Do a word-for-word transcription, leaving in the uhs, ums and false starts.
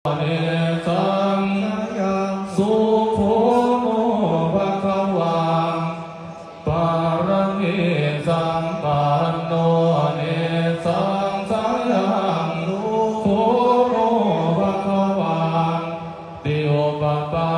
Nesaṃ sukho no bhagavā, pāramī sampanno, nesaṃ sayaṃ sukho no bhagavā, ti upapā